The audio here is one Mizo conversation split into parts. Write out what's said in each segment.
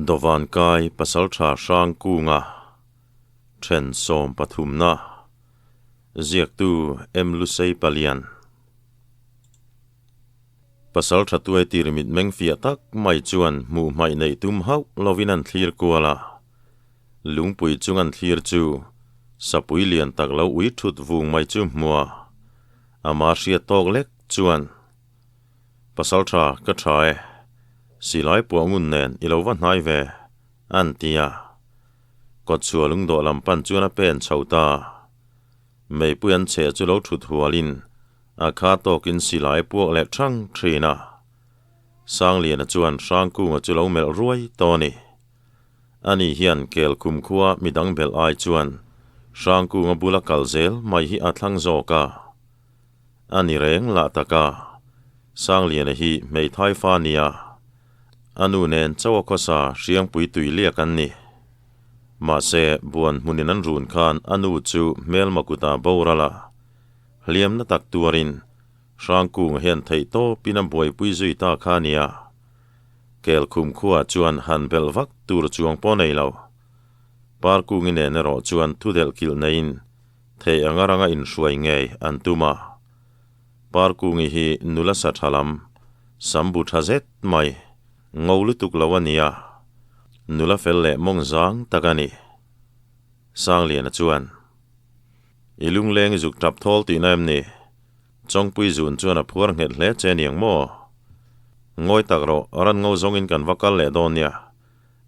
Dawvankai Pasaltha Hrangkunga then sawmpathumna ziaktu M Lusei Palian Pasaltha tuai tir mitmeng fiah tak mai chuan hmuh hmaih neih tum hauh lovin an thlir kual a. Lungpui chung an thlir chu sapui lian tak lo ui thut vung mai chu hmua ama hriat tawk lek chuan Pasaltha ka tha e, silai puah ngun nen i lo va hnai ve, an ti a. Kawtchhuah lungdawh lam pan chuan a pen chho ta. Meipui an cheh chu lo thut hualin a kha tawkin silai puak leh thang thin a. Sangliana chuan Hrangkunga chu lo melh ruai tawh a ni. Ani hian kel kumkhua midang belh ai chuan Hrangkunga bula kal zel mai hi a thlang zawk a. A ni reng lah tak a, Sangliana hi hmeithai fa nia, a nu nen chaw a khawsa hriangpui tui liak an ni. Mahse, buan hmunin an run khan a nu chu hmelma kutah boral a, hliamna tak tuarin Hrangkunga hian theih tawpin a buaipui zui ta kha nia. Kelkhum khuaah chuan han belh vak tur chuang pawh nei lo. Parkungi nen erawh chuan thudelh kilh neiin Thei anga ranga inhruai ngei an tum a. Parkungi hi nula sa tha lam, sam bu tha zet mai, ngo lutuk lo a nia. Nula fel leh mawng zang tak a ni. Sangliana chuan, I lungleng i zuk tap thawl tihna em ni? Chawngpui zun chuan a phuar nghet hle che niang maw? Ngawi tak rawh, ran ngo zawngin kan va kal leh dawn nia.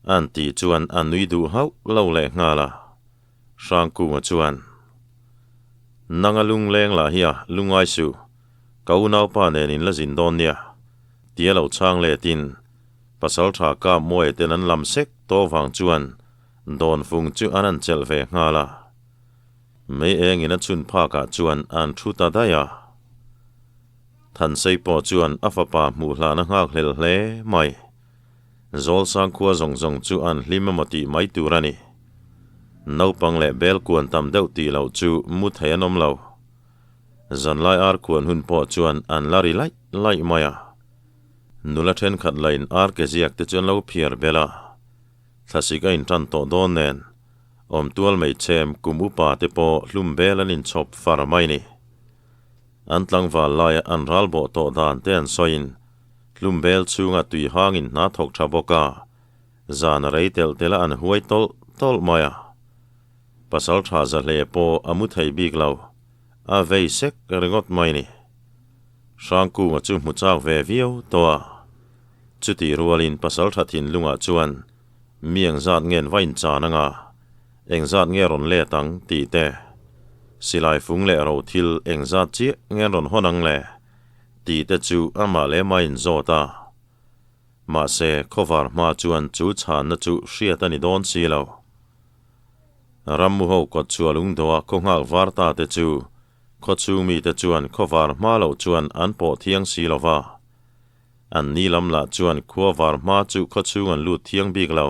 An tih chuan a nui duh hauh lo leh nghal a. Hrangkunga chuan, Nanga lungleng lah hi a lungai suh, ka unaupa nen in la zin dawn nia, tia lo chhang letin pasal tha kap Muaia ten an lam sek tawh vang chuan dawnfung chu an an chelh ve nghal a. Mei engin a chhun phakah chuan an thu ta daih a. Thansei pawh chuan a fapa hmuh hlan a nghak hlel hle mai. Zawlsang khua zawng zawng chu an hlim emaw tih mai tur a ni. Naupang leh bel kuan tam deuh tih loh chu mu thei an awm lo. Zanlai ar kuan hun pawh chuan an la ri laih laih mai a. Nula thenkhat lain ar ke ziak te chu an lo phiar bel a. Thlasik a intan tawh dawn nen, awmtual meichhem kum upa te pawh hlum bel an inchhawp far mai ni. An tlangval laia an ralbawh tawh dan te an sawiin, Hlum bel chhunga tui hangin hna thawk tha bawk a, zan a rei telh telh a an huai tawlh tawlh mai a. Pasal tha za hle pawh a mu thei bik lo, a vei sek ringawt mai ni. Hrangkunga chu hmu chak ve viau tawh a, chutih rualin pasal tha thinlungah chuan mi engzat ngen va inchan anga, engzat nge rawn let ang tih te, silai fung leh ro thil engzat chiah ngen rawn hawn ang le Tih te chu amah leh mah in zawt a. Mahse, khawvar hma chuan chu chhanna chu hriat a ni dawn si lo. Rammu ho kawt chhuah lungdawha khaw nghak var ta te chu khaw chhung mite chuan khawvar hma loh chuan an pawh thiang si lo va. An ni lam lah chuan khua var hma chu khaw chhung an lut thiang bik lo.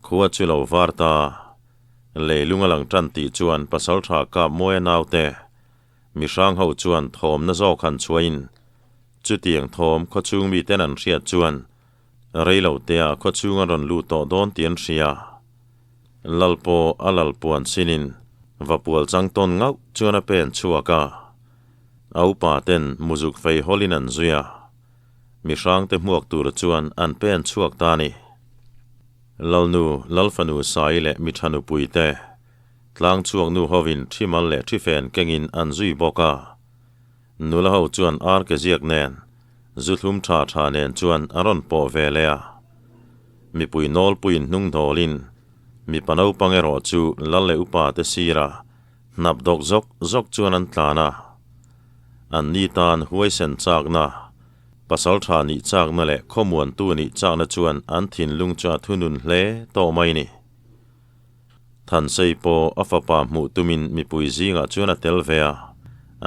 Khua chu lo var ta. Leilung a lang tan tih chuan Pasaltha kap Mawia naute Mi hrang ho chuan thawmna zawk han chhuahin chutiang thawm khawchhung miten an hriat chuan reilo tea khawchhung a rawn lut tawh dawn tih an hria. Lal pawh a lal puan chinin vapual chang tawn ngauh chuan a pen chhuak a. A upa ten muzuk fei hawlin an zui a. Mi hrangte hmuak tur chuan an pen chhuak ta a ni. Lalnu, Lalfanu Sai leh mi tha nupuite Tlang chhuak nu hovin thi mal leh thi fen kengin an zui bawk a. Nula ho chuan ar ke ziak nen, zu thlum tha tha nen chuan a rawn pawh ve leh a. Mipui nawlpuiin hnung dawlin, mipa naupang erawh chu lal leh upa te sira hnap dawk zawk zawk chuan an tlan a. An ni tan huaisen chakna, pasal tha nih chakna leh khawmuantu nih chakna chuan an thinlung chu a thunun hle tawh mai ni. Thansei pawh a fapa hmuh tumin mipui zingah chuan a tel ve a,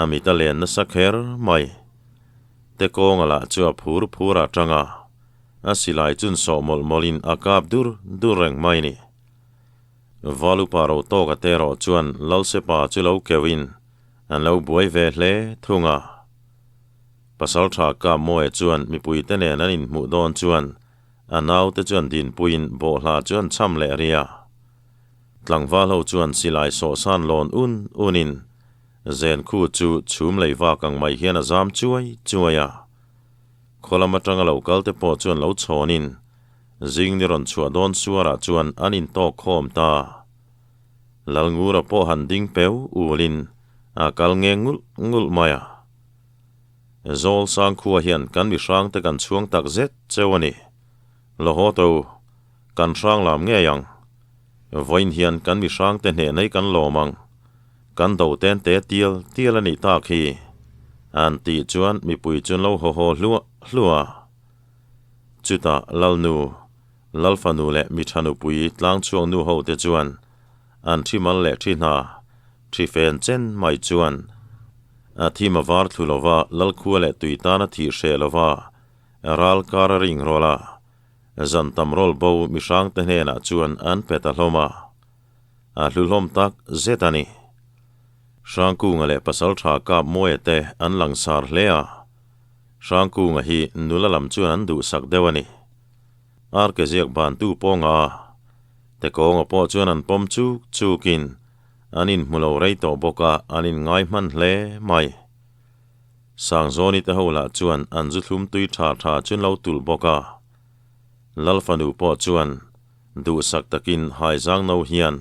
a mit a len nasa kher mai. Te kawnga lah chu a phur phur a tang a, a silai chun sawh mawlh mawlhin a kap dur dur reng mai ni. Valupa ro tawka te erawh chuan Lalsepa chu lo keuhin an lo buai ve hle thung a. Pasaltha Kapmawia chuan mipuite nen an inhmuh dawn chuan. A naute chuan dinpuiin bawhhla chu an cham leh rih a. Tlangval ho chuan silai sawhsan lawn un unin zen khu chu chhum lei vak ang mai hian a zam chuai chuai a. Khaw lam atanga lo kal te pawh chuan lo chhawnin zing ni rawn chhuah dawn suarah chuan an intawk khawm ta. Lalngura pawh han ding peu ulin a kal nge ngulh ngulh mai a. Zawl Sangkhua hian kan mi hrangte kan chhuang tak zet cheu a ni. Lahaw to, kan hrang lam ngei ang. Vawiin hian kan mi hrangte hneh nei kan lawm ang. Kan do ten te tial tial a nih tak hi. An tih chuan mipui chuan lo haw haw hluah hluah a. Chutah Lalnu, Lalfanu leh mi tha nupui tlangchhuak nu ho te chuan an thi mal leh thi hna, thi fen chen mai chuan a thim a var thlu lova Lalkhua leh tui tana thih hreh lova ral kar a ring rawlh a, zan tam rawl bo mi hrangte hnenah chuan an pe ta hlawm a, a hlu hlawm tak zet a ni. Hrangkunga leh Pasaltha Kap Mawia te an langsar hle a, Hrangkunga hi nula lam chuan an duhsak deuh a ni. Arke ziak bantu pawnga te kawnga pawh chuan an pawm chuk chukin an inhmu lo rei tawh bawk a, an inngai hman hle mai. Sangzawni te ho lah chuan an zu thlum tui tha tha chu an lo tulh bawk a. Lalfanu pawh chuan duhsak takin haizang no hian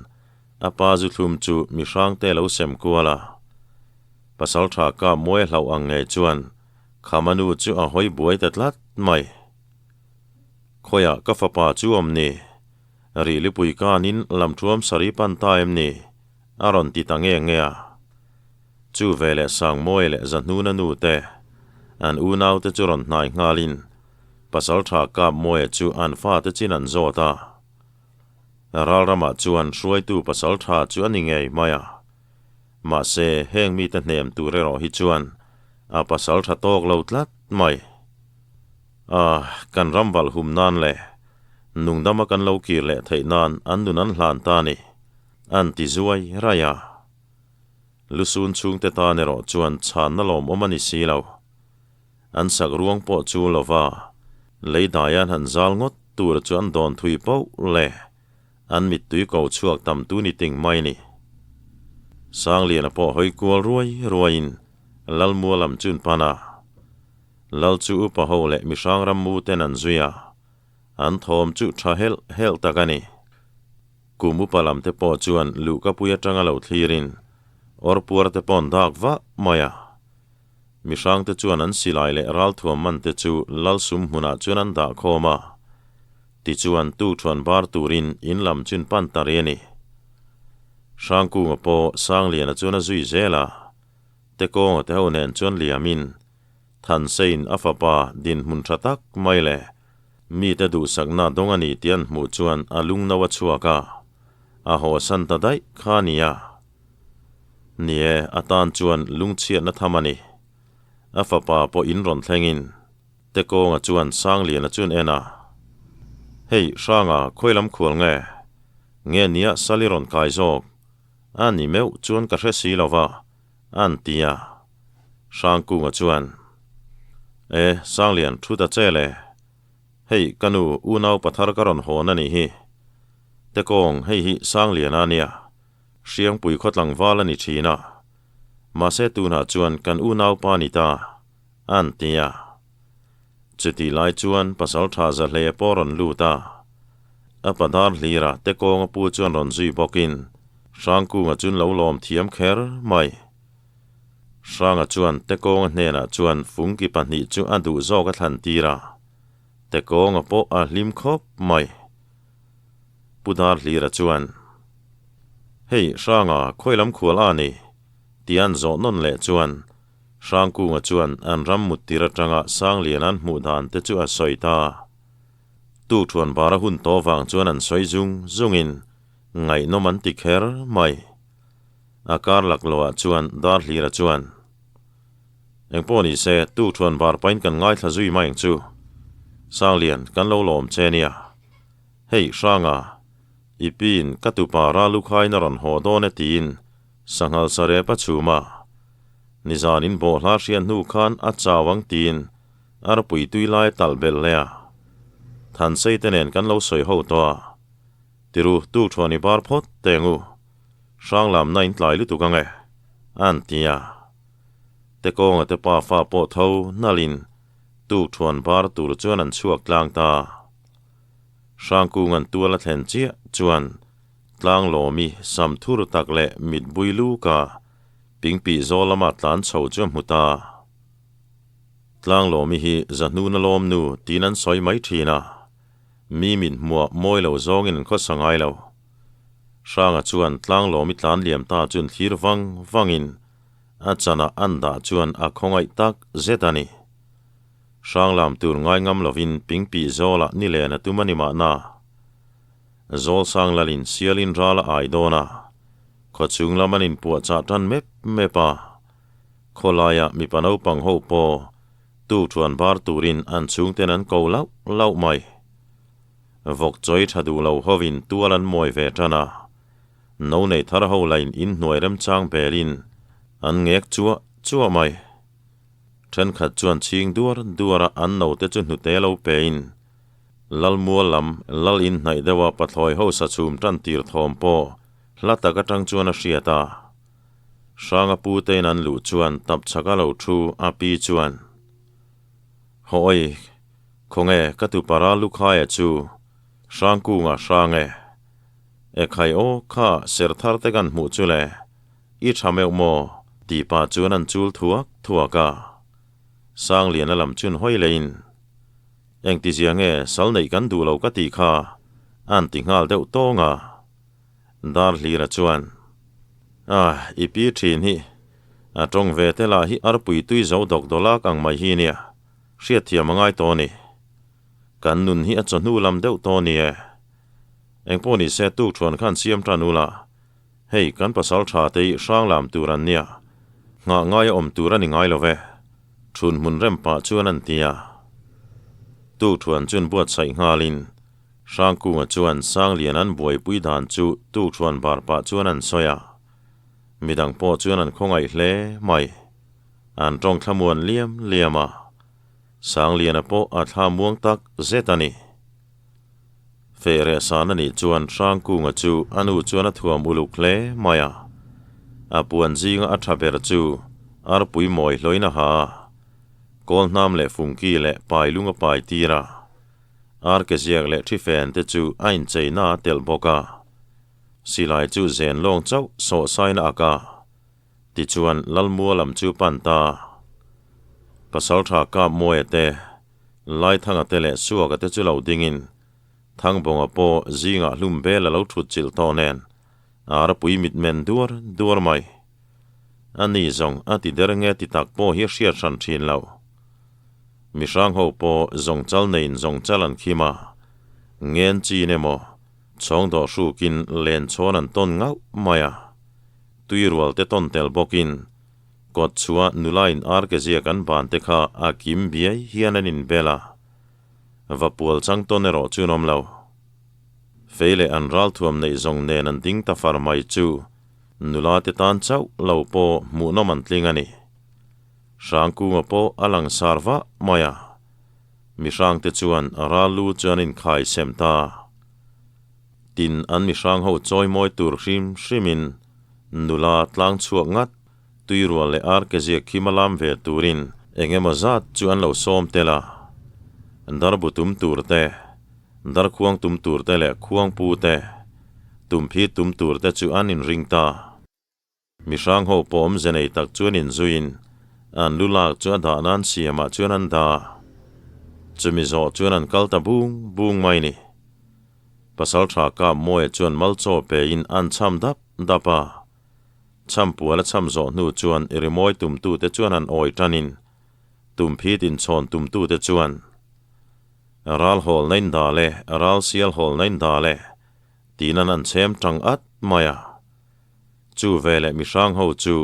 a pa zu thlum chu mi hrangte lo sem kual a. Pasaltha kap mawi hlauh ang ngei chuan Khamanu chu a hawi buai ta tlat mai. Khawiah ka fapa chu awm ni? Rihlipui kanin lamthuam sari pan ta em ni? A rawn ti ta nge nge a. Chu veleh Sangmawi leh Zahnuna nu te, an unaute chu rawn hnai nghalin Pasaltha Kapmawia chu an fate chin an zawt a. Ralramah chuan hruaitu Pasaltha chu a ni ngei mai a. Mahse, heng mite hnem tur erawh hi chuan a pasaltha tawk lo tlat mai. A, kan ram valh hum nan leh nungdama kan lo kir leh theih nan an nun an hlan ta ni, an ti zuai raih a. Lusun chhungte tan erawh chuan chhanna lawmawm a ni si lo. An sak ruang pawh chu lova lei dai an han zal ngawt tur chu an dawn thui poh le an mittui ko chhuak tam tu ni ting mai ni. Sangliana pawh hawi kual ruai ruaiin Lalmua lam chun pan a. Lal chu upa ho leh mihrang ram mu ten an zui a, an thawm chu tha helh helh tak a ni. Kum upa lam te pawh chuan luhkapui atanga lo thlirin awrpuar te paw'n dak vah mai a. Mihrang te chuan an silai leh ralthuam man te chu lal sum hmunah chuan an dah khawm a, tichuan tukthuan bar turin in lam chun pan ta rih a ni. Hrangkunga pawh Sangliana chuan a zui zel a, Tekawnga te ho nen chuan liamin Thansein a fapa dinhmun tha tak mai leh mite duhsakna dawng a ni tih an hmuh chuan a lungno a chhuak a, a hawsan ta daih kha a ni a. Ni e, a tan chuan lungchhiatna tham a ni. A fapa pawh in rawn thlengin Tekawnga chuan Sangliana chuan en a, Hei, Hranga, khawi lam khual nge? Nge nia Sali rawn kai zawk? A ni meuh chuan ka hre si lo va, an ti a. Hrangkunga chuan, E, Sanglian, thu ta che le. Hei, ka nu, unau pathar ka rawn hawn a nih hi. Tekawng, hei hi Sangliana a nia. Hriangpui khaw tlangval a ni thin a. Mahse tunah chuan kan unaupa ni ta, an ti a. Chutih lai chuan Pasaltha Zahle pawh rawn lut a. A padar hlira Tekawnga pu chuan rawn zui bawkin Hrangkunga chun lo lawm thiam kher mai. Hranga chuan Tekawnga hnenah chuan fungki pahnih chu a duh zawk a thlan tir a, Tekawnga pawh a hlim khawp mai. Pu Darhlira chuan, Hei, Hranga, khawi lam khual a ni? tia an zawh nawn leh chuan Hrangkunga chuan an ram mut tir atanga Sanglian an hmuh dan te chu a sawi ta. Tukthuan bara hun tawh vang chuan an sawi zung zungin ngaihnawm an ti kher mai. A kar laklawhah chuan Darhlira chuan, Engpawh ni se, tukthuan bar pain kan ngaithla zui mai ang chu. Sanglian, kan lo lawm che nia. Hei, Hranga, i piin ka tupa Ralukhain a rawn haw dawn e tiin Sanghal sarep a chhum a. Nizan in bawhhla hriat hnu khan a chau ang tiin arpui tui lai talh belh leh a. Thansei te nen kan lo sawi ho tawh a. Tiru tuk thuan i bar phawt teng u. Hrang lamna in tlai lutuk ang e, an ti a. Te kawnga te pa fa pawh tho nalhin tuk thuan bar tur chuan an chhuak tlang ta. Hrangkunga'n tual a thlen chiah chuan Tlanglawmi sam thur tak leh mit bui luka pingpih zawl lama tlan chho chu a hmu ta. Tlanglawmi hi Zahnuna lawmnu tiin an sawi mai thin a, mi mit hmuah mawi lo zawngin an khawsa ngai lo. Hranga chuan Tlanglawmi tlan liam ta chuan thlir vang vangin a chanah an dah chuan a khawngaih tak zet a ni. Hrang lam tur ngai ngam lovin pingpih zawlah ni len a tum a ni mahna. Zawlsang lalin sialin ral a ai dawn a, khawchhung lam an inpuahchah tan mep mep a. Khawlaia mipa naupang ho pawh tukṭhuan bar turin an chhungten an ko lauh lauh mai. Vawk chawi tha duh lo hovin tual an mawi ve tan a, no nei thar ho lain inhnuai remchang belin an ngek chuah chuah mai. Thenkhat chuan chhing duar duar a an note chu hnute lo pein Lalmual lam lal inhnaih deuha pathlawi ho sa chhum tan tir thawm pawh hla tak atang chuan a hriat a. Hranga pu tein an luh chuan tap chhaka lo thu a pi chuan, Hawi, khawnge ka tupara Lukhaia chu Hrangkunga hrang e. Ekhai aw kha ser thar te kan hmuh chu le, i tha meuh maw? Tih pah chuan an chul thuak thuak a. Sangliana lam chun hawi leiin, Engtizia nge sal neih kan duh lo ka tih kha a'n ti nghal deuh tawng a. Dar hlira chuan, Ah, i pi thin hi, a tawng ve te lah hi arpui tui zo dawk dawlak ang mai hi nia, hriatthiam a ngai tawh a ni. Kan nun hi a chawhnu lam deuh tawh a ni e. Engpawh ni se tuk thuan khan siam tan ula, hei kan pasal tha te hi hrang lam tur an nia, nghah ngai a awm tur a ni ngai lo ve, thun hmun rem pah chuan an ti a. Tuk thuan chun buatsaih nghalin Hrangkunga chuan Sanglian an buaipui dan chu tukṭhuan bar pah chuan an sawi a, midang pawh chuan an khawngaih hle mai. An ṭawng thlamuan liam liam a, Sangliana pawh a thla muang tak zet a ni. Fehreh san a nih chuan Hrangkunga chu a nu chuan a thuam uluk hle mai a, a puan zinga a ṭha ber chu arpui mawi hlawin a ha a, kawlhnam leh fungki leh pailung a pai tir a. Arke ziak leh thi fen te chu a incheina a telh bawk a, silai chu zen lawng chauh sawh sain a ak a, tichuan Lalmua lam chu pan ta. Pasaltha Kapmawia te, Laithanga te leh Suaka te chu lo dingin Thangbawnga pawh zingah hlum bel a lo thut chilh tawh nen Arapui mitmen duar duar mai. A ni zawng a ti der nge ti tak pawh hi a hriat hran thin lo. Mi hrang ho pawh zawng chal neiin zawng chal an khim a, ngen chin emaw chhawng dawh hrukin len chhawn an tawn ngauh mai a. Tui rual te tawn tel bawkin kawt chhuah nula in ar ke ziak an ban te kha a kim biai hian an inbel a, va pual chang tawn erawh chu an awm lo. Fei leh an ralthuam neih zawng nen an ding ta far mai chu nula te tan chauh lo pawh hmuhnawm an tling a ni. Hrangkunga pawh a lang sar vah mai a, mihrangte chuan ral lu chu an inkhai sem ta. Tin, an mihrang ho chawi mawi tur hrim hrimin nula tlang chhuak ngat, tuirual leh ar ke ziak khim a lam ve turin eng emaw zat chu an lo sawm tel a. Darbu tum tur te, darkhuang tum tur te leh khuangpu te, tumphi tum tur te chu an inring ta. Mi hrang ho pawh awmze nei tak chuan inzuiin an lu lak chu a dah nan siamah chuan an dah. Chumi zawh chuan an kal ta bung bung mai ni. Pasal tha kap Mawia chuan malchaw pein an cham dap dap a. Chhampual a cham zawh hnu chuan i rimawi tumtute chuan an awi tanin tumphit inchhawn tumtute chuan ral hawl na in dah le, ral sial hawl na in dah le tiin an an chhem tang at mai a. Chu veleh mihrang ho chu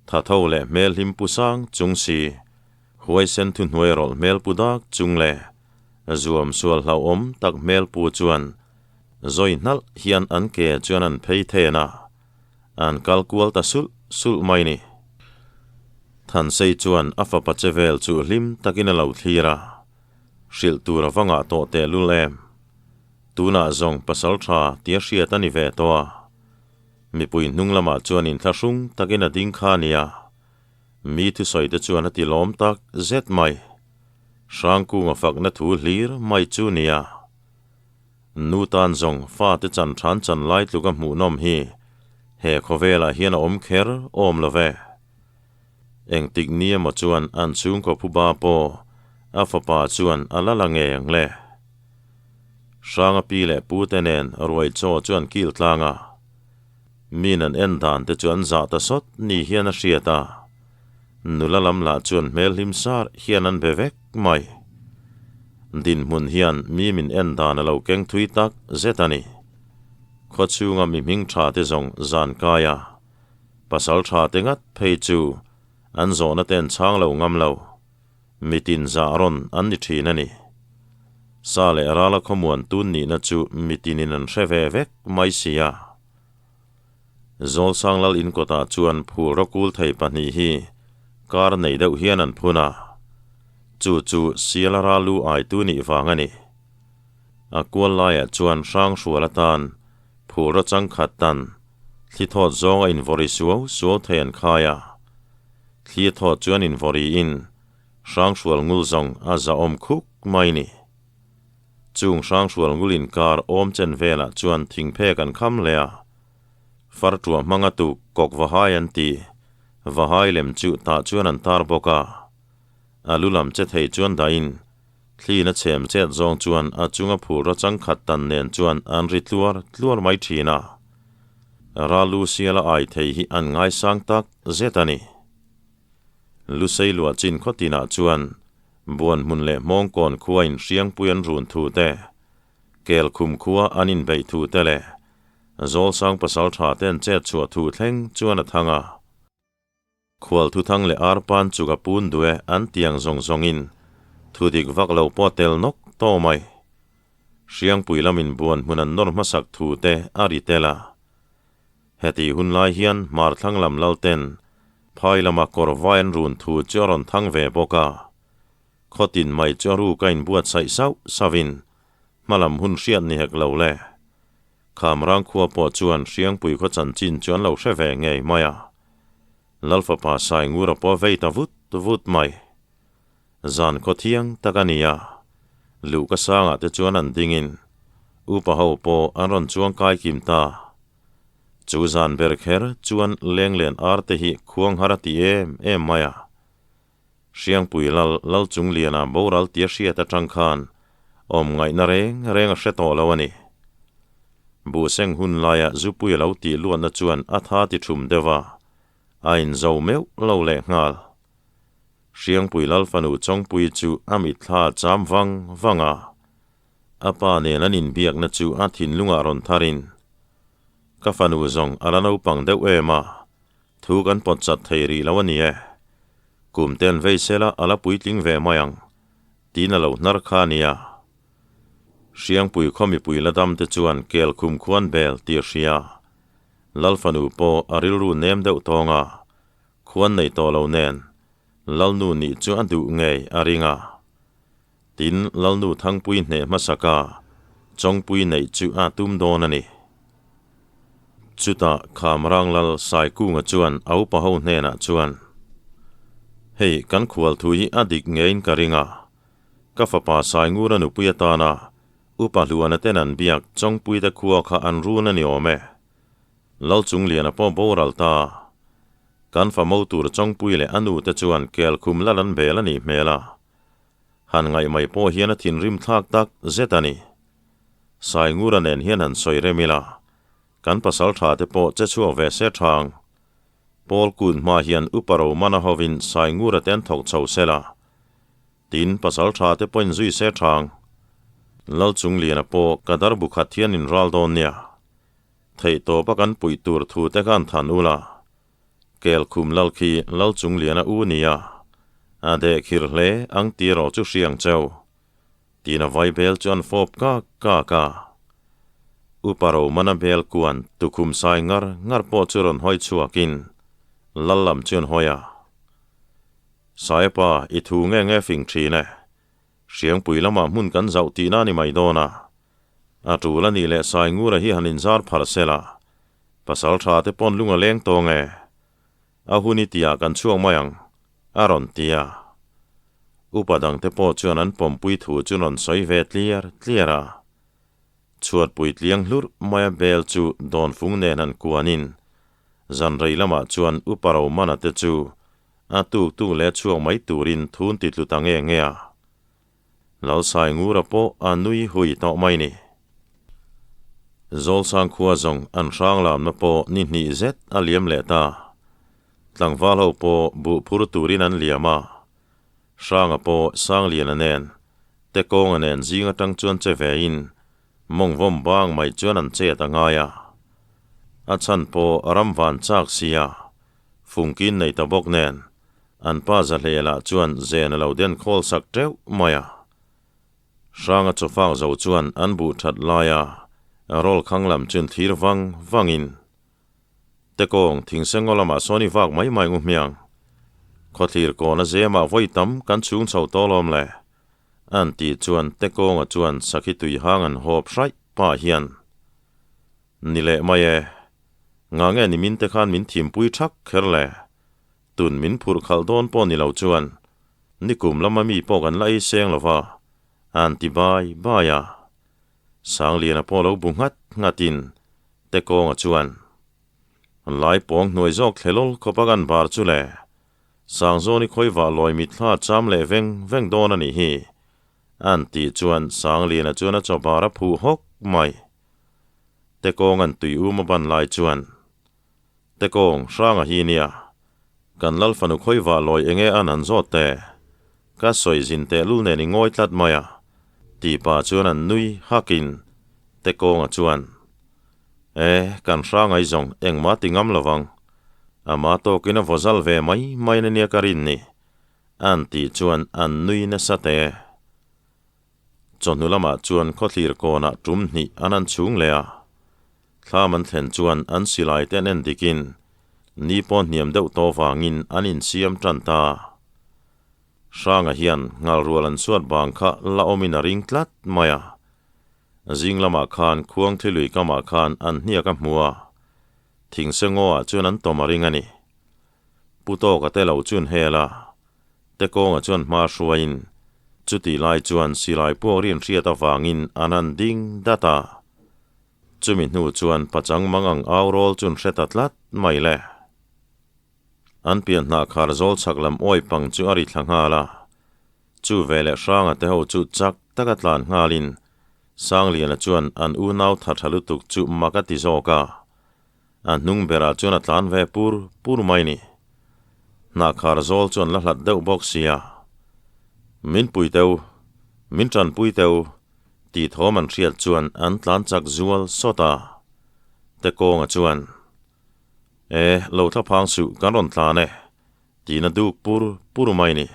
tha tho leh hmel hlim pu sang chung si, huaisen thuhnuai rawlh hmel pu dak chung leh zuam sual hlauhawm tak hmel pu chuan zawi hnalh hian an ke chuan an phei then a, an kal kual ta sulh sulh mai ni. Thansei chuan a fapa che vel chu hlim takin a lo thlir a. Hrilh tur a va ngah tawh tehlul em? Tunah zawng pasal tha tia hriat a ni ve tawh a. Mipui hnung lamah chuan inthlahrung takin a ding kha a nia. Mi thusawi te chuan a ti lawm tak zet mai. Hrangkunga fakna thu hlir mai chu nia. Nu tan zawng fate chan than chan lai tluk a hmuhnawm hi he khawvelah hian a awm kher awm lo ve. Engtik ni emaw chuan an chhungkaw phuba pawh a fapa chuan a la la ngei ang le. Hranga pi leh pu te nen ruai chaw chu an kil tlang a. Min an en dan te chu an zah ta sawt ni hian a hriat a. Nula lam lah chuan hmel hlim sar hian an be vek mai. Dinhmun hian mi min en dan a lo keng thui tak zet a ni. Khawchhunga mi hming tha te zawng zan kai a. Pasal tha te ngat phei chu an zawhna te an chhang lo ngam lo. Mitin zah rawn an ni thin a ni. Sa leh rala khawmuan tun nihna chu mitinin an hre ve vek mai si a. Zawlsang lal inkawtah chuan phul rawkul thei pahnih hi kar nei deuh hian an phun a. Chu chu Siala ralu aitu nih vang a ni. A kual laiah chuan Hranghrual atan phul raw changkhat tan Thli thawt zawng a invawri suau suau thei an khai a. Thli thawt chuan invawri in Hranghrual ngul zawng a zahawm khuk mai ni. Chung Hranghrual ngul inkar awm chen velah chuan thingphek an kham hle a. Fartuah hmanga tuk kawk vahai an ti. Vahai lem chu tah chuan an tar bawk a. A lu lam che thei chuan dahin Thlin a chhem chet zawng chuan a chunga phur a changkhat tan nen chuan an ri tluar tluar mai thin a. Ralu siala ai thei hi an ngaisang tak zet a ni. Lusei luah chin khaw tinah chuan buan hmun leh hmawngkawn khua in hriangpui an run thu te, kel khum khua an inbeih thu te leh Zawlsang pasal tha te an chet chhuah thu thleng chuan a thang a. Khual thuthang leh arpan chu ka pun duh e an tiang zawng zawngin thu dik vak lo pawh tel nawk tawh mai. Hriangpui lamin buan hmun an nawr hmasak thu te a ri tel a. Heti hun lai hian hmar thlang lam lalten phai lama kawr vai an run thu chu a rawn thang ve bawk a. Khawtin mai chu a ruk a inbuatsaih sauh sauhin hmalam hun hriat ni hek lo le. Khamrang khua pawh chuan Hriangpui khaw chanchin chu an lo hre ve ngei mai a. Lalfapa Saingura pawh a vei ta vut vut mai. Zan khaw thiang tak a ni a, luhka sangah te chuan an dingin upa ho pawh an rawn chuang kai kim ta. Chu zan ber kher chuan lenglen ar te hi khuang har a ti em em mai a. Hriangpui lal Lalchungliana boral tia hriat atang khan awm ngaihna reng reng a hre tawh lo a ni. Buhseng hun laia zupui a lo tih luatna chuan a tha ti thum deuh a, a inzo meuh lo leh nghal. Hriangpui lal fanu Chawngpui chu a mitthla a cham vang vang a, a pa nen an inbiakna chu a thinlungah rawn tharin, Ka fanu zawng a la naupang deuh em a, Thu kan pawt chat thei rih lo a ni e. Kum te an vei sela a la puitling ve mai ang, tiin a lo hnar kha a nia. Hriangpui khaw mipui la dam te chuan kel khum khuan bel tih a hria. Lalfanu pawh a rilru nem deuh tawng a, khuan nei tawh lo nen Lalnu nih chu a duh ngei a ring a. Tin, Lalnu Thangpui hneh hmasaka Chawngpui neih chu a tum dawn a ni. Chutah Khamrang Lal Saikunga chuan a upa ho hnenah chuan, Hei, kan khual thu hi a dik ngeiin ka ring a. Ka fapa Saingura nupui atana upa Hluana ten an biak Chawngpuite khua kha an run a ni awm e. Lalchungliana pawh boral ta. Kan fa mo tur Chawngpui leh a nute chuan kelkhum lal an bel a nih hmel a. Han ngaih mai pawh hian a thinrim thlak tak zet a ni. Saingura nen hian han sawi rem ila, kan pasal tha te pawh che chhuak ve se thang. Paul kun hma hian Upa Romana hovin Saingura te an thawk chho sela, tin pasal tha te pawhin zui se thang. Lalchungliana pawh ka dar bu khat hian in ral dawn nia. Theihtawpa kan puih tur thu te khan than ula. Kelkhum lal khi Lalchungliana u nia, a deh khir hle ang tih erawh chu hriang cheu. Tiin a vai bel chu an fawp kak kak a. Upa Romana bel kuan tukhum sai ngar ngar pawh chu rawn hawi chhuakin lal lam chu an hawi a. Saipa, i thu nge nge fing thin e. Hriangpui lamah hmun kan zauh tihna a ni mai dawn a. A tul a nih leh Saingura hi han inzar pharh se la, pasal tha te pawn lung a leng tawng e. A hun i tihah kan chhuak mai ang, a rawn ti a. Upa dangte pawh chuan an pawmpui thu chu rawn sawi ve tliar tliar a. Chhuatpui tliang hlurh maia bel chu dawnfung nen han kuanin zanrei lamah chuan Upa Romana te chu a tuk tuk leh chhuak mai turin thun ti tlu ta nge nge a. Lalsai Ngura pawh a nui hui tawh mai ni. Zawlsang khua zawng an hrang lamna pawh ni hnih zet a liam leh ta. Tlangval ho pawh buh phur turin an liam a. Hranga pawh Sangliana nen, Tekawnga nen zing atang chuan che vein mawngvawm bang mai chuan an chet a ngai a. A chhan pawh ram van chak sia, fungkin nei ta bawk nen, an pa Zahlela chuan zen a lo den khawl sak teuh mai a. Hranga chawfak zo chuan an buh that laia rawl khang lam chun thlir vang vangin, Tekawng, thingsengaw lamah sawn i vak mai mai ngu hmiang. Khawthlir kawn a zemah vawi tam kan chhung chho tawh lawm le. An tih chuan Tekawnga chuan sakhi tui hang an hawp hraih pah hian, Ni leh mai e. Nga nge ni min te khan min thimpui thak kher le. Tun min phurh khalh dawn pawh ni lo chuan nikum lama mi pawh kan la ei seng lo va, an ti bai bai a. Sangliana pawh lo bu nghat nghatin Tekawnga chuan, Lai pawng hnuai zawk thlelawl khawpa kan bar chu le, Sangzawni khawivah lawi mitthla cham leh veng veng dawn a nih hi, an tih chuan Sangliana chuan a chaw bar a phuh hawk mai. Tekawnga'n tui um a ban lai chuan, Tekawng, Hranga hi nia, kan lal fanu khawivah lawi enge an han zawt te? Ka sawi zin tehlul nen i ngawi tlat mai a, tih pah chuan an nui hakin Tekawnga chuan, E, kan Hranga i zawng engmah ti ngam lovang. Ama tawkin a vawzal ve mai mai na nia ka rin ni, an tih chuan an nui nasa te. Chawhnu lamah chuan khawthlir kawnah tum hnih an han chhung leh a. Thlam an thlen chuan an silai te an en dikin ni pawh hniam deuh tawh vangin an insiam tan ta. Hranga hian ngalrual an suat bang kha la awmin a ring tlat mai a. Zing lamah khan Khuangthilui kamah khan an hniak a hmu a, thingse ngaw ah chuan an tawm a ring a ni. Pu Tawka te lo chun hel a, Tekawnga chuan hma hruaiin chutih lai chuan silai puak rin hriat avangin an han ding dat a. Chumi hnu chuan pachang mang ang au rawl chun hre ta tlat mai le. An pian hnah khar zawl chhak lam awi pang chu a ri thla nghal a. Chu veleh Hranga te ho chu chak taka tlan nghalin Sangliana chuan an unau tha tha lutuk chu mak a ti zawk a. A hnung berah chuan a tlan ve pur pur mai ni. Hnah khar zawl chuan la hlat deuh bawk sia. Min pui teu, min tanpui teu tih thawm an hriat chuan an tlan chak zual sawt a. Tekawnga chuan, E, lo thla phang suh kan rawn tlan e, tiin a duk pur pur mai ni.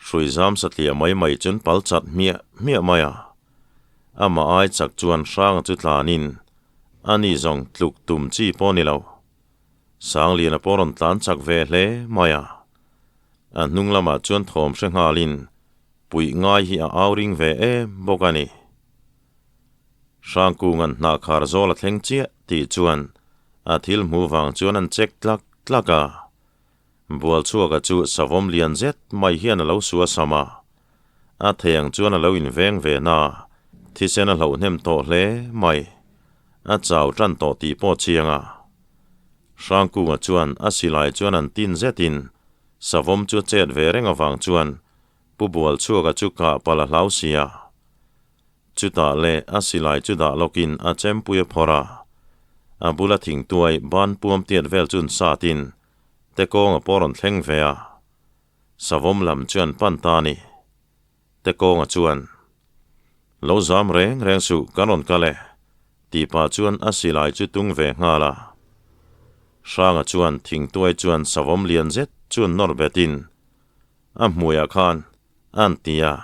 Hrui zam satliah mai mai chuan pal chat hmiah hmiah mai a. Amah ai chak chuan Hranga chu tlanin ani zawng tluk tum chi pawh ni lo. Sangliana pawh rawn tlan chak ve hle mai a. A hnung lamah chuan thawm hre nghalin puih ngai hi a au ring ve em bawk a ni. Hrangkunga'n hnah khar zawl a thleng chiah tih chuan a thil hmu vang chuan an check tlak tlak a. Bualchhuaka chu savawm lian zet mai hian a lo sua sam a. A thei ang chuan a lo inveng ve na, thisen a hloh hnem tawh hle mai. A chau tan tawh tih pawh chiang a. Hrangkunga chuan a silai chuan an tin zetin savawm chu a chet ve reng avang chuan Pu Bualchhuaka chu kah palh a hlau si a. Chutah leh a silai chu dah lawkin a chempui a phawrh a. A bula thingtuai ban puam tiat vel chun satin Tekawnga pawh rawn thleng ve a. Savawm lam chuan pan ta a ni. Tekawnga chuan, Lo zam reng reng suh kan rawn kal e, tih pah chuan a silai chu tung ve nghal a. Hranga chuan thingtuai chuan savawm lian zet chuan nawr betin a hmuiah khan a'n ti a.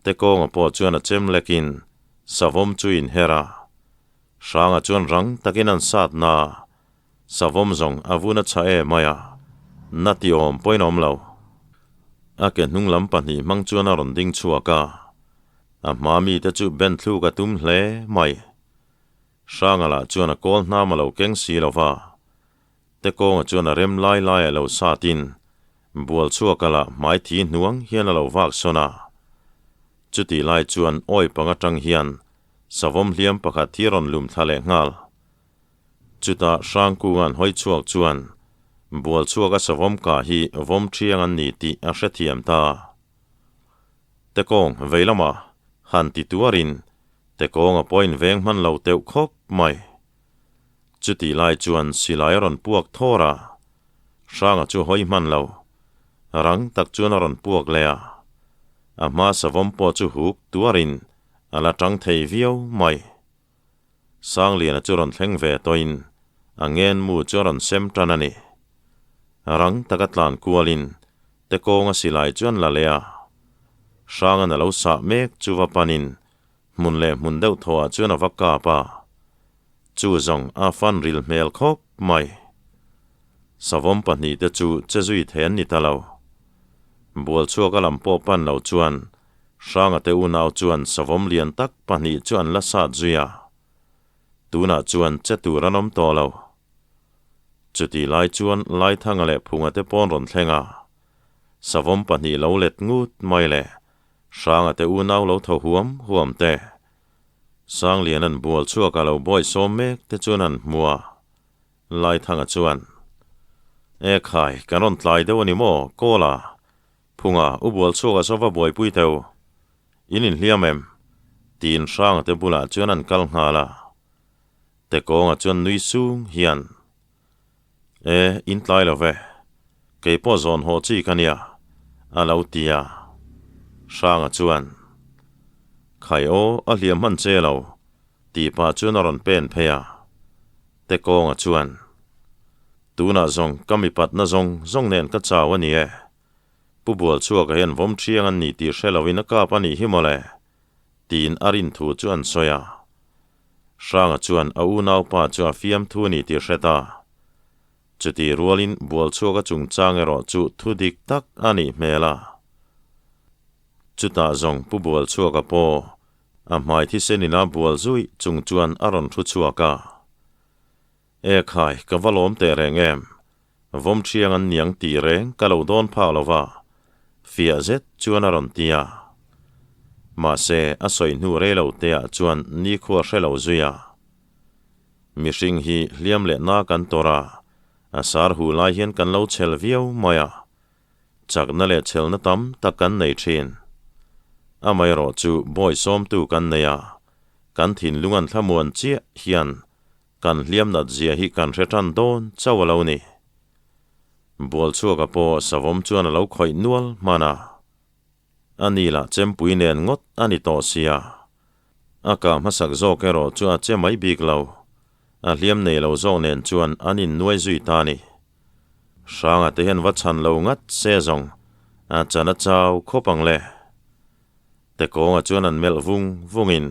Tekawnga pawh chuan a chem lekin savawm chu inher a. Hranga chuan rang takin an sat na. Savawm zawng a vun a chha e mai a, na ti awm pawhin a awm lo. A ke hnung lam pahnih hmang chuan a rawn ding chhuak a, a hma mite chu ben thluk a tum hle mai. Hranga lah chuan a kawl hnam a lo keng si lo va, te kawnga chuan a rem lai lai a lo satin bual chhuak a lah hmai thi hnuang hian a lo vak sawn a. Chutih lai chuan awi pang atang hian savawm hliam pakhat hi a rawn lum thla leh nghal. Chutah Hrangkunga'n hawi chhuak chuan bual chhuak a savawm kah hi vawm thiang an ni tih a hrethiam ta. Tekawng vei lamah han ti tuarin Tekawng a pawhin veng hman lo teuh khawp mai. Chutih lai chuan silai a rawn puak thawr a, Hranga chu hawi hman lo. Rang tak chuan a rawn puak leh a, a hma savawm pawh chu huk tuarin a la tang thei viau mai. Sangliana chu rawn thleng ve tawhin a ngen mu chu a rawn sem tan a ni. Rang taka tlan kualin te kawnga silai chu an la leh a. Hrangan a lo sah mek chu va panin hmun leh hmun deuh thawhah chuan a va kap a. Chu zawng a fan ril hmel khawp mai. Savawm pahnihte chu che zui thei an ni ta lo. Bualchhuak a lam pawh pan lo chuan Hranga te unau chuan savawm lian tak pahnih chu an la sat zui a, tunah chuan che tur an awm tawh lo. Chutih lai chuan Laithanga leh Phunga te pawn rawn thleng a, savawm pahnih lo let ngut mai leh Hranga te unau lo tho huam huam te, Sangliana'n bual chhuak a lo bawi sawm mek te chuan an hmu a, Laithanga chuan, E khai, kan rawn tlai deuh a ni maw, Kawla? Phunga, u bual chhuak a sawva buaipui teu. In inhliam em? Tiin Hranga te bulah chuan an kal nghal a. Tekawnga chuan nui sung hian, E, in tlai lo ve. Kei pawh zawn haw chi ka nia, a lo ti a. Hranga chuan, Khai aw, a hliam hman che lo, tih pah chuan a rawn pen phei a. Tekawnga chuan, Tunah zawng ka mipatna zawng zawng nen ka chau a ni e. Pu Bualchhuaka hian vawm thiang an ni tih hre loin a kap a nih hi mawle, tiin a rin thu chu an sawi a. Hranga chuan a unaupa chu a fiam thu a ni tih hre ta. Chuti rualin Bualchhuaka chungchang erawh chu thu dik tak a nih hmel a. Chutah zawng Pu Bualchhuaka pawh a hmai thisen ina bual zui chung chuan a rawn thu chhuak a. E khai, ka va lawm teh reng em? Vawm thiang an niang tih reng ka lo dawn phak lo va, fiah zet chuan a rawn ti a. Mahse, a sawi hnu rei lo te ah chuan nikhua hre lo zui a. Mihring hi hliam leh na kan tawrh a, a sar hu lai hian kan lo chhel viau mai a. Chakna leh chhelna tam tak kan nei thin. Amaherawh chu bawi sawmtu kan nei a, kan thinlung an thlamuan chiah hian Kan hliam nat zia hi kan hre tan dawn chauh a lo ni. Bualchhuaka pawh savawm chuan a lo khawih nual hman a. A ni lah chempui nen ngawt a ni tawh sia. A kah hmasak zawk erawh chu a che mai bik lo. A hliam nei lo zawk nen chuan an innuai zui ta a ni. Hranga te hian va chhan lo ngat se zawng a chan a chau khawp ang le. Tekawnga chuan an melh vung vungin.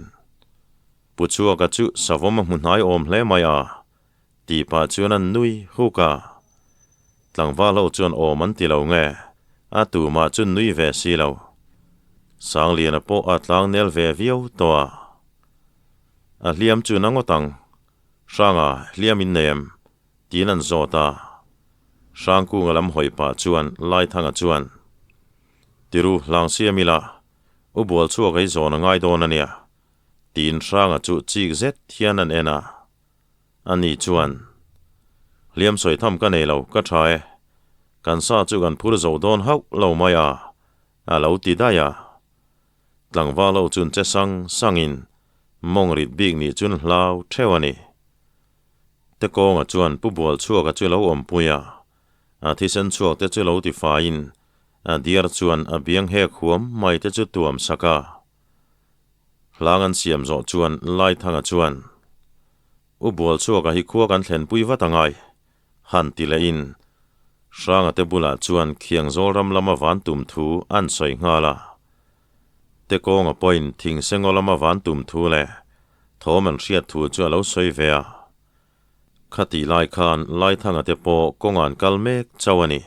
Pu Chhuaka chu savawm a hmu hnai awm hle mai a, tih pah chuan an nui huk a. Tlangval ho chuan awm an ti lo nge, a tumah chu nui ve si lo. Sangliana pawh a tlang nel ve viau tawh a. A hliam chu na ngawt ang, Hranga hliam in nei em? tiin an zawt a. Hrangkunga lam hawi pah chuan Laithanga chuan, Tiru hlang siam ila, u Bualchhuak ei zawn a ngai dawn a nia. Tiin Hranga chu chik zet hian an en a. Ani chuan, Hliam sawi tham ka nei lo, ka tha e. Kan sa chu kan phur zo dawn hauh lo mai a, a lo ti daih a. Tlangval ho chun che sang sangin mawng rit bik nih chun hlau theuh a ni. Tekawnga chuan Pu Bualchhuaka chu lo awmpui a, a thisen chhuak te chu lo ti faiin a diar chuan a biang hek huam mai te chu tuam sak a. Hlang an siam zawh chuan Laithanga chuan, U Bualchhuaka hi khua kan thlenpui vat angai, han ti lehin Hranga te bulah chuan Khiangzawl ram lama van tum thu an sawi nghal a. Tekawnga pawhin Thingsengaw lama van tum thu leh thawm an hriat thu chu a lo sawi ve a. Khatih lai khan Laithanga te pawh kawng an kal mek chauh a ni.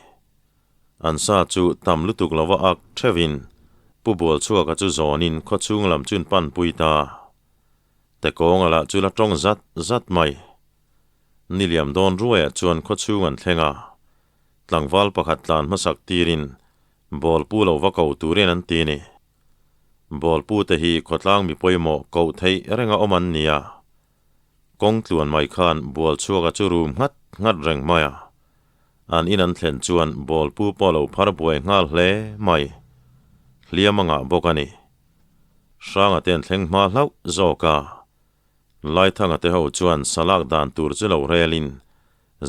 An sa chu tam lutuk lova ak theuhin Pu Bualchhuaka chu zawnin khawchhung lam chun pan pui ta. Tekawnga lah chu la tawng zat zat mai. Niliam dawn ruaiah chuan khawchhung an thleng a. Tlangval pakhat tlan hmasak tirin Bawlpu lo va ko turin an ti ni. Bawlpu te hi khawtlang mi pawimawh koh theih renga awm an ni a. Kawng tluan mai khan Bualchhuaka chu rum nghat nghat reng mai a. An in an thlen chuan Bawlpu pawh lo phar buai nghal hle mai. Hliam a ngah bawk a ni. Hranga te an thleng hma hlauh zawk a. Laithanga te ho chuan salak dan tur chu lo relin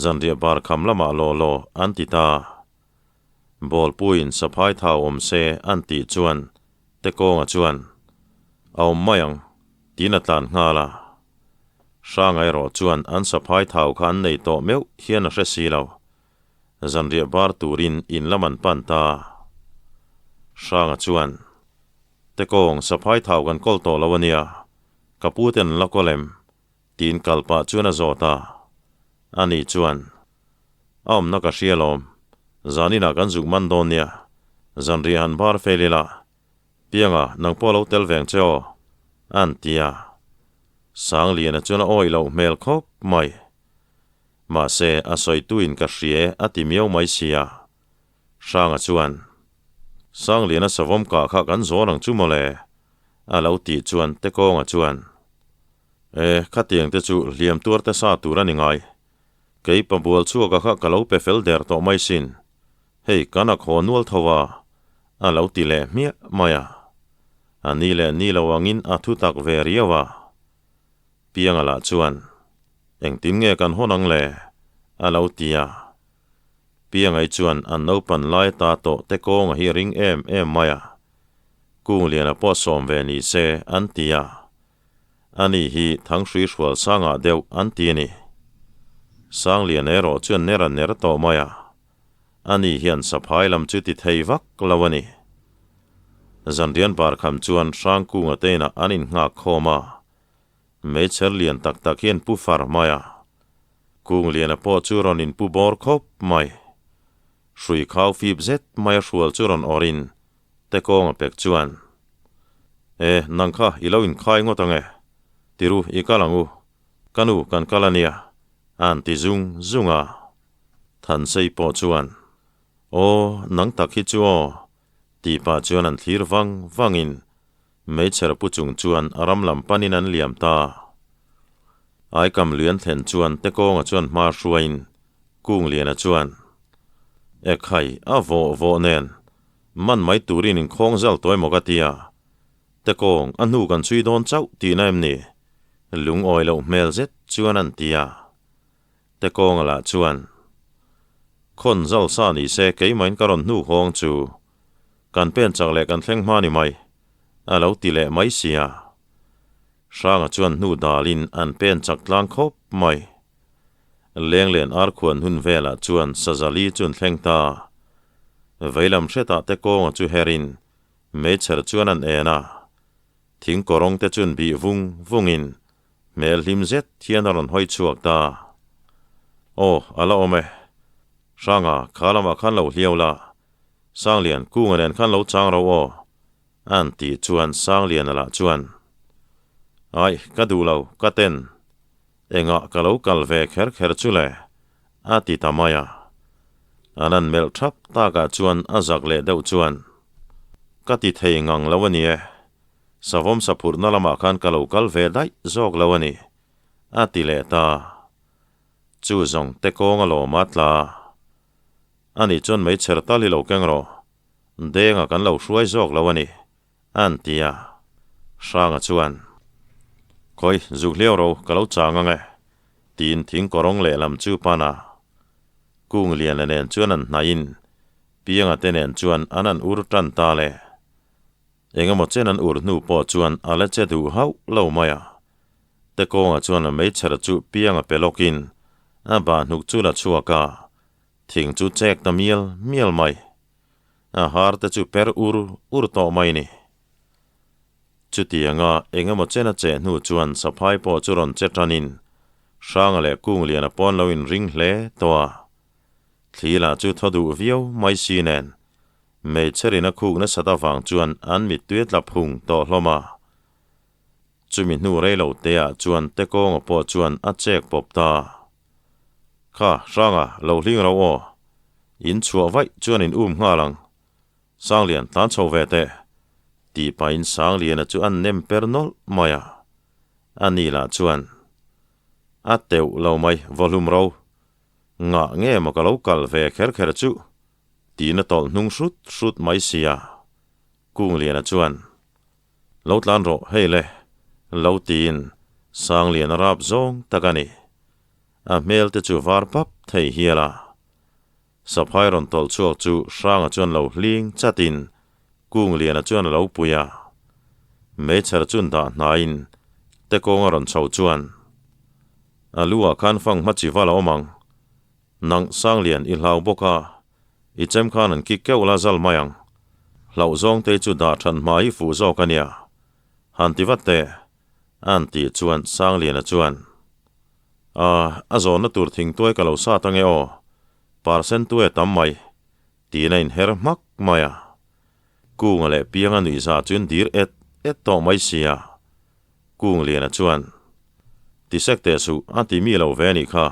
zanriah bar kham lamah law law an ti ta. Bawlpuiin saphai thau awm se an tih chuan Tekawnga chuan, A awm mai ang, tiin a tlan nghal a. Hranga erawh chuan an saphai thau kha an nei tawh meuh hian a hre si lo. Zanriah bar turin in lam an pan ta. Hranga chuan, Tekawng, saphai thau kan kawl tawh lo a nia, ka pu ten an la kawl em? Tiin kal pah chuan a zawt a. Ani chuan, A awmna ka hria lawm. Zaninah kan zuk man dawn nia. Zanriah han bar fel ila. Pianga, nang pawh lo tel veng che aw. An ti a. Sangliana chuan a awih loh hmel khawp mai. Mahse, a sawituin ka hria a ti miau mai sia. Hranga chuan, Sangliana savawm kah kha kan zawn ang chu mawle. A lo tih chuan Tekawnga chuan, E, khatiang te chu hliam tuar te sa tur a ni ngai. Kei pa bual chhuaka kha ka lo pe fel der tawh mai sin. Hei kan a khaw nual tho a, a lo ti leh hmiah mai a. A ni leh ni lo angin a thu tak ve riau a. Pianga lah chuan, Engtin nge kan hawn ang le? a lo ti a. Piangai chuan an naupan lai ta tawh te kawnga hi ring em em mai a. Kungliana pawh sawm ve ni se an ti a. Ani hi Thanghrui hrual sangah deuh an ti a ni. Sanglian erawh chuan ner a ner tawh mai a, ani hian saphai lam chu ti thei vak lo a ni. Zanrian barkham chuan Hrangkunga te inah an innghak khawm a, meichher lian tak tak hian pu far mai a, Kungliana pawh chu rawn inpu bawr khawp mai. Hrui khau fip zet mai a hrual chu rawn awrhin Tekawnga pek chuan, E, nang kha i lo inkhai ngawt ang e. Tiru, i kal ang u. Ka nu kan kal a nia, a'n ti zung zung a. Thansei pawh chuan, Aw, nang tak hi chu aw, tih pah chuan an thlir vang vangin meichher pu chung chuan a ram lam panin an liam ta. Aikam lian thlen chuan Tekawnga chuan hma hruaiin Kungliana chuan, Ekhai, a vawh vawh nen, man mai turin inkhawng zal tawi maw ka ti a? Tekawng, a hnu kan chhui dawn chauh tihna em ni? Lungawi loh hmel zet chuan an ti a. Tekawnga lah chuan, Khawn zal sa ni se keimahin ka rawn hnu hawng chu kan pen chak leh kan thleng hma ni mai, a lo ti leh mai si a. Hranga chuan hnu dalin an pen chak tlang khawp mai. Lenglen arkhuan hun velah chuan Sazali chu an thleng ta. Veilam hretah te kawnga chu herin meichher chuan an en a. Thing kawrawng te chuan bih vung vungin hmel hlim zet hian a rawn hawi chhuak ta. Aw, a la awm e. Hranga, kha lamah khan lo hliau la. Sanglian, kunga nen khan lo chang ro aw. An tih chuan Sangliana lah chuan, Aih, ka duh lo, ka ten. Engah ka lo kal ve kher kher chu le? a ti ta mai a. An an melh thap takah chuan a zak leh deuh chuan, Ka ti thei ngang lo a ni e, savawm saphurhna lamah khan ka lo kal ve daih zawk lo a ni, a ti leh ta. Chu zawng te kawng a lawm a tla. Ani chuan meichher tal hi lo keng rawh, denga kan lo hruai zawk lo a ni, An ti a. Hranga chuan, Khawi, zuk hliau ro, ka lo chang ang e, tiin thing kawrawng lehlam chu pan a. Kungliana nen chuan an hnaihin Pianga te nen chuan an an ur tan ta le. Engemaw chen an ur hnu pawh chuan a la che duh hauh lo mai a. Tekawnga chuan a meichher chu Pianga pe lawkin a bahhnuk chu la chhuak a, thing chu chek ta mial mial mai. A har te chu per ur ur tawh mai ni. Chutianga eng emaw chen a cheh hnu chuan saphai pawh chu rawn che tanin Hranga leh Kungliana pawn lo inring hle tawh a. Thli lah chu thaw duh viau mai si nen, meichherin a khuk nasat avang chuan an mittui a tla phung tawh hlawm a. Chumi hnu rei lo te ah chuan Tekawnga pawh chuan a chek pawp ta. Kha, Hranga, lo hling ro aw. In chhuah vaih chuan in um nghal ang. Sanglian, tlan chho ve teh. Tih pahin Sangliana chu an nem per nawlh mai a. Ani lah chuan, A teuh lo mai, vawhlum ro. Ngah nge maw ka lo kal ve kher kher chu? Tiin a tawlh hnung hrut hrut mai sia. Kungliana chuan, Lo tlan rawh, hei le, lo tiin Sangliana rap zawng tak a ni. A hmel te chu var pap thei hial a. Saphai rawn tawlh chhuak chu Hranga chuan lo hling chatin Kungliana chuan a lo pui a. Meichher chun dah hnaiin Tekawnga rawn chho chuan, A lu ah khan fang hma chi val a awm ang. Nang Sanglian i hlau bawk a, i chem khan an kik keuh la zal mai ang. Hlauh zawng te chu dah than hma hi fuh zawk a nia. Han ti vat teh, an tih chuan Sangliana chuan, A, a zawnna tur thingtuai ka lo sat ange aw, parsen tuai a tam mai, tiin a inher hmak mai a. Kunga leh Pianga nuihza chuan dir et et tawh mai sia. Kungliana chuan, Tisek teh suh, a ti mi lo ve anih kha.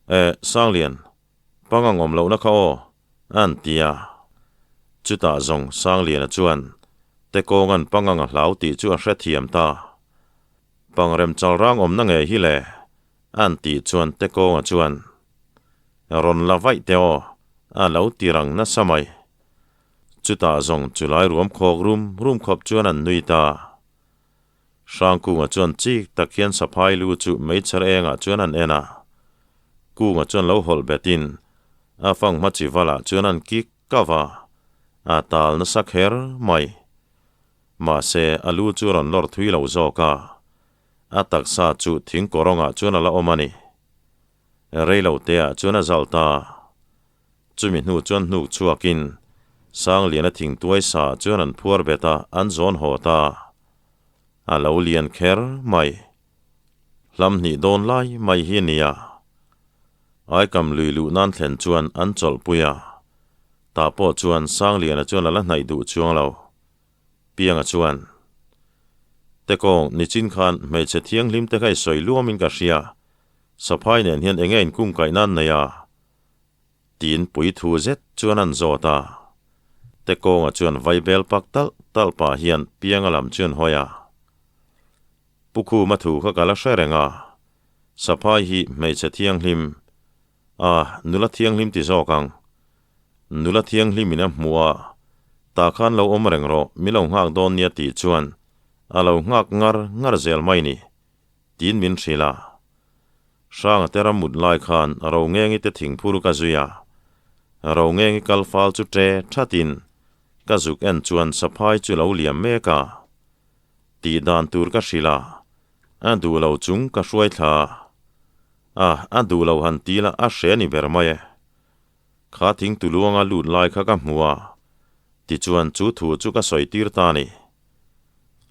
E, Sanglian, pangang awm lohna kha aw, an ti a. Chutah zawng Sangliana chuan Tekawnga'n pangang a hlau tih chu a hrethiam ta. Pangrem chalrang awmna ngei hi le, an tih chuan Tekawnga chuan, Rawn la vaih teh aw, a lo ti rang nasa mai. Chutah zawng chulai ruam khawk rum rum khawp chuan an nui ta. Hrangkunga chuan chik tak hian saphai lu chu meichher engah chuan an en a. Kunga chuan lo hawlh betin a fanghma chi valah chuan an kik kau a, a tal nasa kher mai. Mahse, a lu chu a rawn lawr thui lo zawk a, a taksa chu thing kawrawngah chuan a la awm a ni. Reiloteah chuan a zal ta. Chumi hnu chuan hnuk chhuakin Sangliana thingtuai sa chuan an phuar bet a, an zawn haw ta. A lo lian kher mai. Hlam hnih dawn lai mai hi a nia. Aikam lui luh nan thlen chuan an chawlhpui a. Tah pawh chuan Sangliana chuan a la hnaih duh chuang lo. Pianga chuan, Tekawng, nichin khan hmeichhe thianghlim te kha i sawi luamin ka hria. Saphai nen hian enge inkungkaih nan nei a? Tiin pui thu zet chuan an zawt a. Tekawnga chuan vaibel pak talh talh pah hian Pianga lam chuan hawi a. Pu Khuma thu kha ka la hre reng a, Saphai hi hmeichhe thianghlim, a, nula thianghlim ti zawk ang. Nula thianghlim in a hmu a, tah khan lo awm reng rawh, mi lo nghak dawn nia tih chuan a lo nghak ngar ngar zel mai ni. Tiin min hrilh a. Hranga te ram mut lai khan Rongengi te thingphur ka zui a. Rongengi kal fal chu ṭe ṭhatin ka zuk en chuan saphai chu lo liam mek a. Tih dan tur ka hrilh a, a duh lo chung ka hruai thla a. A, a duh lo han ti la a hre ni ber mai e. Kha thing tuluanga lut lai kha ka hmu a, tichuan chu thu chu ka sawi tir ta a ni.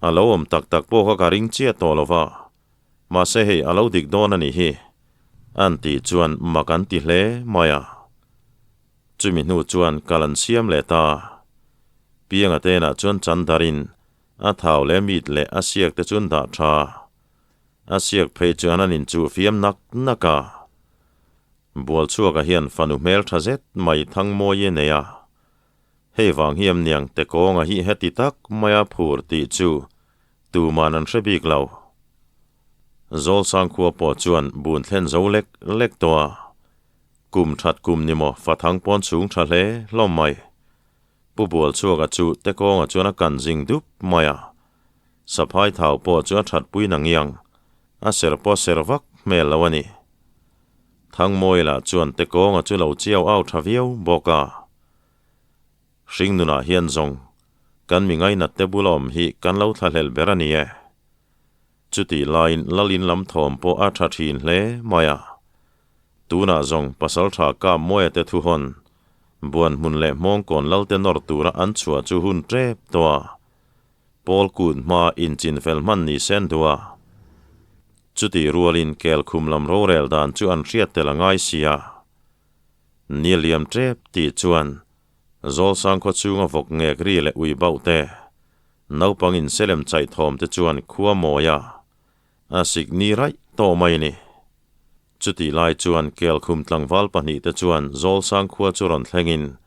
A lo awm tak tak pawh kha ka ring chiah tawh lo va, mahse hei a lo dik dawn a nih hi, an tih chuan mak an ti hle mai a. Chumi hnu chuan kal an siam leh ta. Pianga tenah chuan chandarin a thau leh mit leh a siak te chuan dah tha. A siak phei chuan an inchuh fiam nak nak a. Bualchhuaka hian fanu hmel tha zet mai Thangmawi a nei a. Hei vang hi amniang te kawnga hi heti tak maia phur tih chu tuman an hre bik lo. Zawlsang khua pawh chuan bun thlen zo lek lek tawh a, kum that kum ni maw fathang pawn chhung tha hle hlawm mai. Pu Bualchhuaka chu te kawnga chuan a kan zing dup mai a, saphai thau pawh chu a that pui na ngiang, a ser pawh ser vak hmel lo a ni. Thangmawi lah chuan te kawnga chu lo chiau au tha viau bawk a. Hringnunah hian zawng kan mi ngainat te bula awm hi kan lo thlahlel ber a ni e. Chutih laiin Lalin lam thawm pawh a tha thin hle mai a. Tunah zawng Pasaltha Kap Mawia te thuhawn, Buanhmun leh Hmawngkawn Lalte nawr tura an chhuah chu hun tep tawh a. Pawl kut hma inchin fel hman ni sen duh a. Chutih rualin Kelkhum lam rorel dan chu an hriat tel a ngai si a. Ni a liam tep tih chuan Zawlsang khaw chhunga vawk ngek ri leh ui bauh te, naupang inselem chaih thawm te chuan khua mawi a, a sik ni raih tawh mai a ni. Chutih lai chuan Kelkhum tlangval pahnihte chuan Zawlsang khua chu rawn thlengin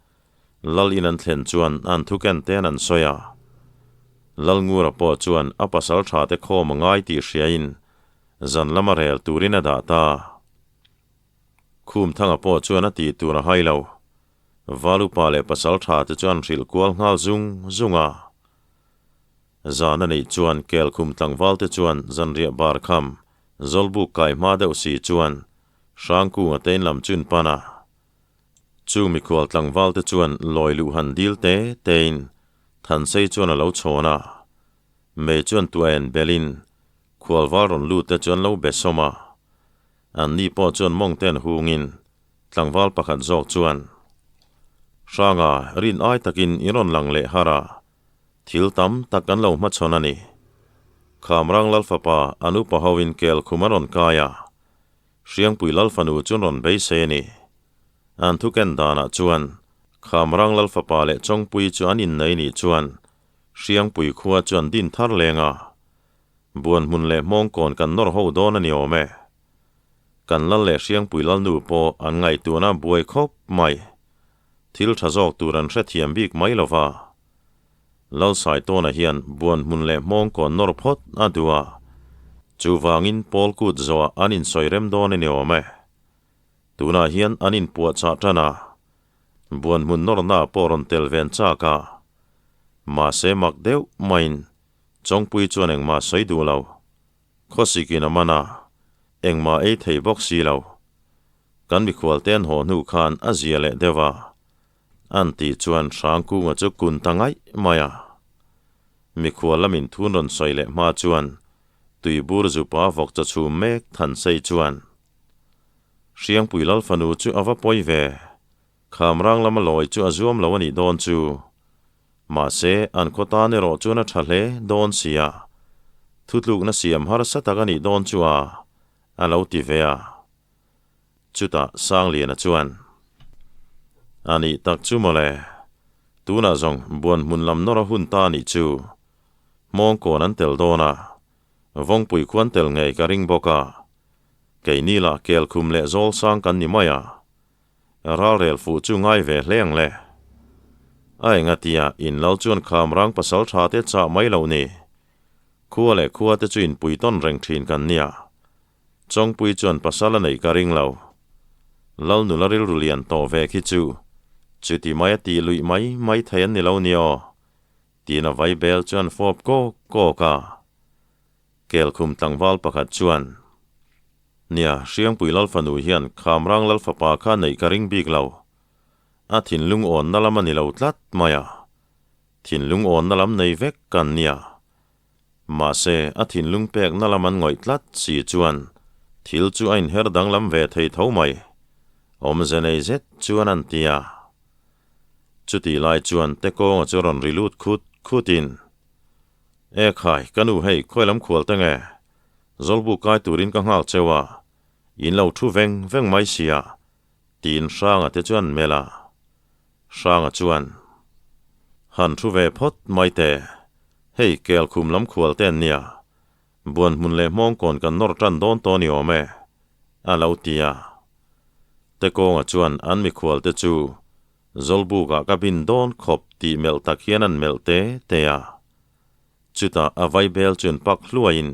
Lal in an thlen chuan an thuken ten an sawi a. Lal Ngura pawh chuan a pasal tha te khawm a ngai tih hriain zan lama rel turin a dah ta. Khumthanga pawh chuan a tih tur a hai lo. Valupa leh pasal tha te chu an hrilh kual nghal zung zung a. Zan a neih chuan Kelkhum tlangval te chuan zanriah bar kham Zawlbuk kai hma deuh si chuan Hrangkunga te in lam chun pan a. Chu mikhual tlangval te chuan lawi luh han dil te tein Thansei chuan a lo chhawn a. Mei chuan tua en belin khualval rawn lut te chu an lo be sawm a. An ni pawh chuan mawng te an hungin tlangval pakhat zawk chuan, Hranga, rin ai takin i rawn lang leh har a, thil tam tak kan lo hmachhawn a ni. Khamrang Lalfapa an upa hoin kel khum a rawn kai a, Hriangpui Lalfanu chu an rawn beisei a ni. An thuken danah chuan Khamrang Lalfapa leh Chawngpui chu an innei nih chuan Hriangpui khua chu an din thar leng a. Buan hmun leh hmawngkawn kan nawr ho dawn a ni awm e. Kan lal leh Hriangpui Lalnu pawh an ngaihtuahna buai khawp mai. Thil tha zawk tur an hrethiam bik mai lo va. Lalsaitawna hian buan hmun leh hmawngkawn nawr phawt a duh a, chuvangin Paul kut zawhah an insawi rem dawn a ni awm e. Tunah hian an inpuahchah tan a, buan hmun nawrnaah pawh rawn tel ven chak a. Mahse mak deuh maiin Chawngpui chuan engmah sawi duh lo. Khawsikin a man a, engmah ei thei bawk si lo. Kan mikhualte an haw hnu khan a zia leh deuh a, An tih chuan Hrangkunga chu kun ta ngaih mai a. Mikhual lamin thun rawn sawi leh hma chuan Tuibur zupa vawk chaw chhum mek Thansei chuan, Hriangpui Lalfanu chu a va pawi ve, Khamrang lama lawi chu a zuam lo a nih dawn chu. Mahse, an khaw tan erawh chuan a tha hle dawn si a, thutlukna siam harsa tak a nih dawn chu a, a lo ti ve a. Chutah Sangliana chuan, A nih tak chu mawle, tunah zawng buan hmun lam nawr a hun ta a nih chu. Hmawngkawn an tel dawn a, Vawngpui khuan tel ngei ka ring bawk a, keini lah Kelkhum leh Zawlsang kan ni mai a, ralrel fuh chu ngai ve hle ang le. A engatia in lal chuan Khamrang pasal tha te chah mai loh ni. Khua leh khua te chu inpui tawn reng thin kan nia. Chawngpui chuan pasal a neih ka ring lo. Lal nula rilru lian tawh ve khi chu chuti mai a tih luih mai mai thei an ni lo ni aw, tiin a vai bel chuan fawp kawk kawk a. Kelkhum tlangval pakhat chuan, Nia, Hriangpui Lalfanu hian Khamrang Lalfapa kha neih ka ring bik lo. A thinlung awnna lam a ni lo tlat mai a. Thinlung awnna lam nei vek kan nia. Mahse, a thinlung pekna lam an ngawih tlat si chuan thil chu a inher danglam ve thei tho mai. Awmze nei zet chuan an ti a. Chutih lai chuan Tekawnga chu rawn ri lut khut khutin, E khai, ka nu hei khawi lam khual te nge? Zawlbu kai turin ka nghal cheu a, in lo thu veng veng mai sia, tiin Hranga te chuan melh a. Hranga chuan, Han thu ve phawt mai teh, hei Kelkhum lam khual te an nia, buan hmun leh hmawngkawn kan nawr tan dawn tawh a ni awm e, a lo ti a. Tekawnga chuan an mikhual te chu Zawlbukah ka bin dawn khawp tih melh tak hian an melh te te a. Chutah a vaibel chuan pak hluaiin,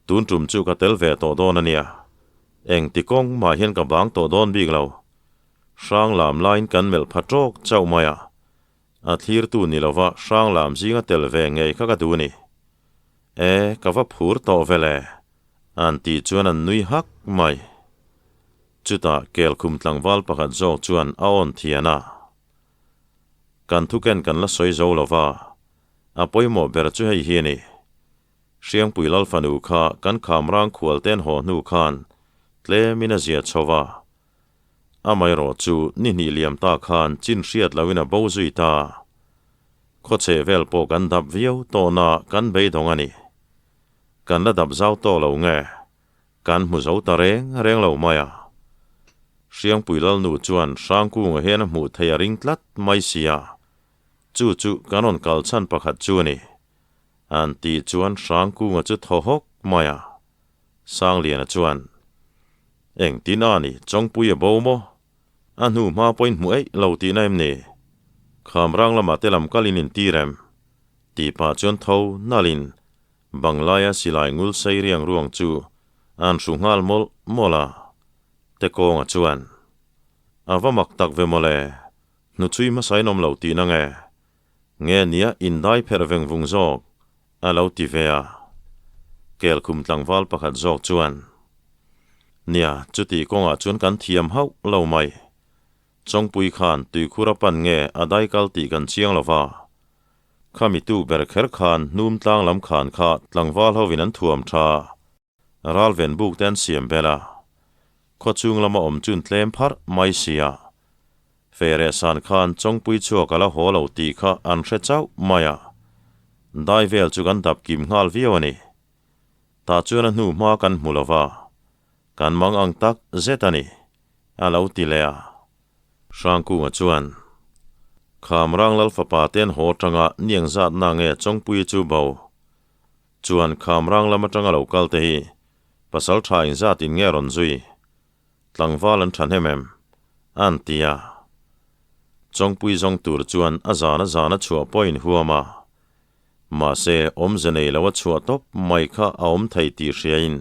Tun tum chu ka tel ve tawh dawn a nia, engti kawng mah hian ka bang tawh dawn bik lo, Hrang lam laiin kan melh pha tawk chauh mai a, a thlirtu ni lova hrang lam zinga tel ve ngei kha ka duh a ni. E, ka va phur tawh vel e, an tih chuan an nui hak mai. Chutah Kelkhum tlangval pakhat zawk chuan a awn thian a. Kan thuken kan la sawi zo lova, a pawimawh ber chu hei hi a ni. Hriangpui Lalfanu kha kan khamrang khualten haw hnu khan tlemin a zia chho va, Amaherawh chu ni hnih liam ta khan chin hriat loin a bo zui ta. Khawchheh vel pawh kan dap viau tawhna kan beidawng a ni. Kan la dap zau tawh lo nge? Kan hmu zo ta reng reng lo mai a. Hriangpui Lalnu chuan Hrangkunga hian a hmuh theih a ring tlat mai sia, chu chu kan rawn kal chhan pakhat chu a ni. An tih chuan Hrangkunga chu thaw hawk mai a. Sangliana chuan, Engtin a ni, Chawngpui a bo maw? A hnu hma pawhin hmu eih lo tihna em ni? Khamrang lamah te lam kalin intir em? Tih pah chuan tho nalhin Banglaia silai ngul sei riang ruang chu an hru nghal mawlh mawlh a. Tekawnga chuan, A va mak tak ve mawle, hnuchhui hmasa in awm lo tihna nge? Nge nia indai pherh veng vung zawk? a lo ti ve a. Kelkhum tlangval pakhat zawk chuan, Nia, chuti kawngah chuan kan thiam hauh lo mai. Chawngpui khan tuikhur a pan nge a dai kal tih kan chiang lo va. Khami tu ber kher khan hnum tlang lam khan kha tlangval hovin an thuam tha. Ral ven buk te an siam bel a. Khawchhung lama awm chun tlem pharh mai sia. Feh san khan Chawngpui chhuak a la haw lo tih kha an hre chauh mai a. Dai vel chu kan dap kim nghal viau a ni. Tah chuan a hnu hma kan hmu lo va. Kan mang ang tak zet a ni, a lo ti leh a. Hrangkunga chuan, Khamrang Lal fapa te an haw atanga niang zatna nge Chawngpui chu bo? Chuan Khamrang lam atanga lo kal te hi pasal tha inzat in nge rawn zui? Tlangval an thahnem em? An ti a. Chawngpui zawng tur chuan a zana zana chhuah pawh in huam a. Mahse, awmze nei lo a chhuah tawp mai kha a awm thei tih hriain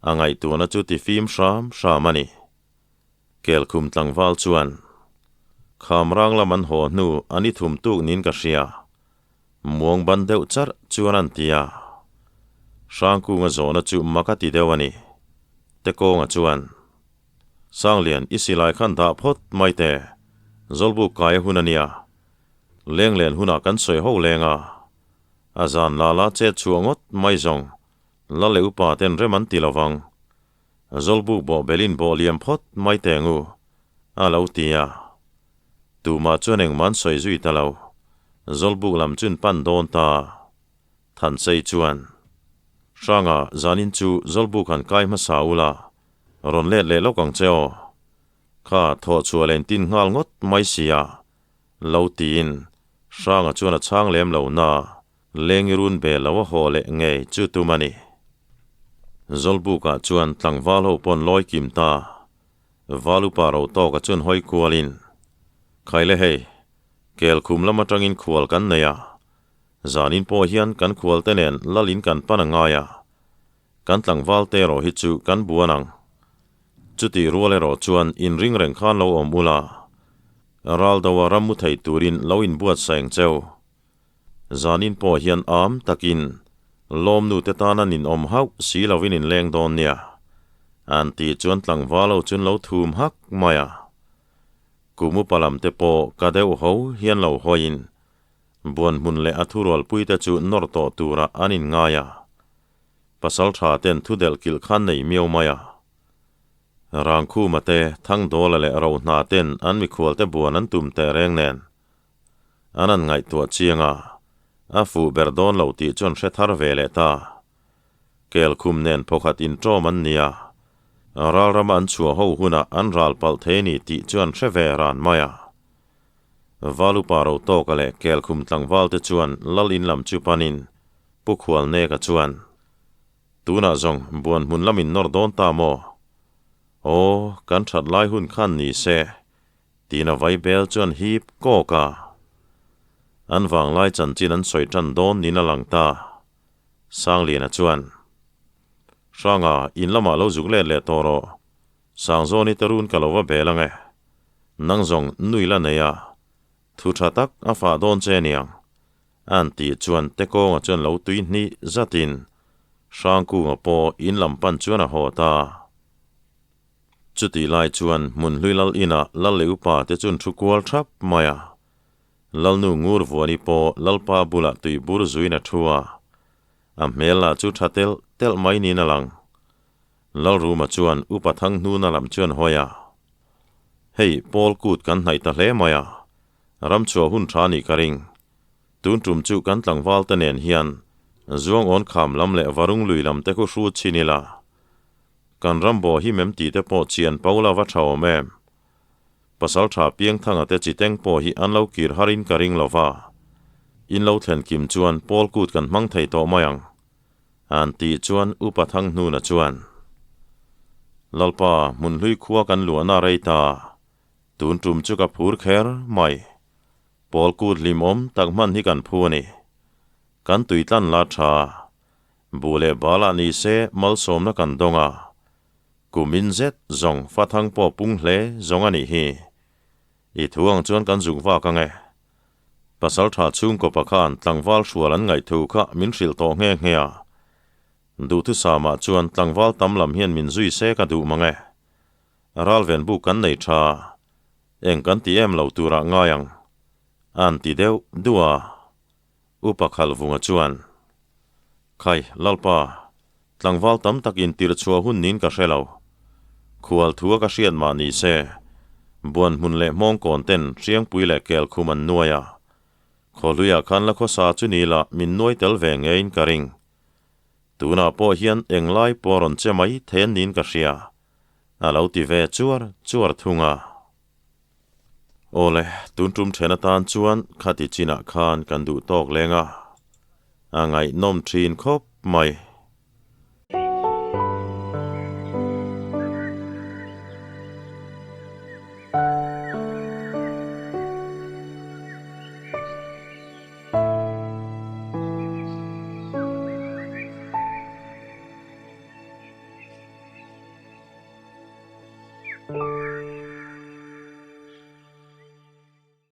a ngaihtuahna chu ti fim hram hram a ni. Kelkhum tlangval chuan, Khamrang lam an haw hnu a ni thum tuk niin ka hria. Muang ban deuh charh chuan an ti a. Hrangkunga zawhna chu mak a ti deuh a ni. Tekawnga chuan, Sanglian, i silai khan dah phawt mai teh. Zawlbuk kai a hun a nia. Lenglen hunah kan sawi ho leng a. A zan la la chet chhuah ngawt mai zawng. La leh upa ten rem an ti lovang. Zawlbuk bawh belin bawh liam phawt mai teh ngu, a lo ti a. Tumah chuan engmah an sawi zui ta lo. Zawlbuk lam chun pan dawn ta. Thansei chuan, Hranga, zanin chu Zawlbuk han kai hmasa ula, rawn let leh lawk ang che aw. Kha thawh chhuah len tin nghal ngawt mai sia, lo tiin Hranga chuan a chhang lem lo na. Lengi run be lo a haw leh ngei chu tum a ni. Zawlbukah chuan tlangval ho pawn lawi kim ta. Val upa ro tawka chuan hawi kualin, Khaile hei, kel khum lam atangin khual kan nei a. Zanin pawh hian kan khual te nen lalin kan pan a ngai a. Kan tlangval te erawh hi chu kan buan ang. Chutih rual erawh chuan inring reng khan lo awm ula. Ral do a ram mu thei turin lo inbuatsaih ang cheu. Zanin pawh hian am takin lawmnu te tan an inawm hauh si lovin inleng dawn nia. An tih chuan tlangval ho chuan lo thum hak mai a. Kum upa lam te pawh ka deuh ho hian lo hawiin buan hmun leh a thurualpui te chu nawr tawh turah an inngai a. Pasal tha ten thu delh kilh khan nei miau mai a. Rangkhuma te, Thangdawla leh Rohna ten an mikhual te buan an tum teh reng nen An an ngaihtuah chiang a, a fuh ber dawn lo tih chuan hre thar ve leh ta. Kelkhum nen phawkhat inṭawm an ni a, ralrama an chhuah ho hunah an ral palh thei ni tih chuan hre ve ran mai a. Valupa Rotawka leh Kelkhum tlangvalte chuan lal in lam chu panin Pu Khualneka chuan, Tunah zawng buan hmun lamin nawr dawn ta maw? Aw, kan ṭhat lai hun khan ni se, Tiin a vai bel chuan hip kawk a. An vanglai chanchin an sawi tan dawn niin a lang ta. Sangliana chuan, Hranga, in lamah lo zuk let leh tawh rawh. Sangzawni te run ka lo va bel ang e. Nang zawng nui la nei a, thu tha tak a fah dawn che aniang. An tih chuan Tekawnga chuan lo tui hnih zatin Hrangkunga pawh in lam pan chuan a haw ta. Chutih lai chuan hmun hlui lal inah lal leh upa te chuan thu kual thap mai a. Lalnu ngur vuani pawh lalpa bulah tui bur zuin a thu a. A hmel lah chu tha telh telh mai niin a lang. Lalruma chuan upa thang hnuna lam chuan hawi a. Hei, Paul kut kan hnaih ta hle mai a. Ram chhuah hun tha nih ka ring. Tun tum chu kan tlangval te nen hian Zuangawn kham lam leh Varung lui lam te khu hru chhin ila. Kan ram bawh hi mem tih te pawh chian Paula va tha awm em? Pasalṭha Piangthanga te chiteng pawh hi an lo kir harin ka ring lo va, in lo thlen kim chuan Pawl kut kan hmang thei tawh mai ang, an tih chuan Upa Thanghnuna chuan, Lalpa, hmunhlui khua kan luahna rei ta, tun tum chu ka phur kher mai. Pawl kut hlimawm tak hman hi kan phu a ni. Kan tui tlan la tha. Buh leh balah ni se malsawmna kan dawng a. Kum in zet zawng fathang pawh pung hle zawng a nih hi. I thu ang chuan kan zuk vak ang e. Pasaltha chhungkaw pakhan tlangval hrual an ngaih thu kha min hrilh tawh nghe nghe a. Duhthusam ah chuan tlangval tam lam hian min zui se ka duh mang e. Ralven buk kan nei tha. Eng kan ti em lo turah ngai ang. An ti deuh duh a. Upa Khalvunga chuan, Khai, Lalpa, tlangval tam tak intirh chhuah hun niin ka hre lo. Khual thua ka hriat mah ni se, buan hmun leh hmawngkawn ten Hriangpui leh Kelkhum an nuai a. Khawhluiah khan la khawsa chu ni la min nuai tel ve ngeiin ka ring. Tunah pawh hian englai pawh rawn che mai thei an niin ka hria, a lo ti ve chuar chuar thung a. Awle, tun tum then atan chuan khati chinah khan kan duh tawk leng a, a ngaihnawm thin khawp mai.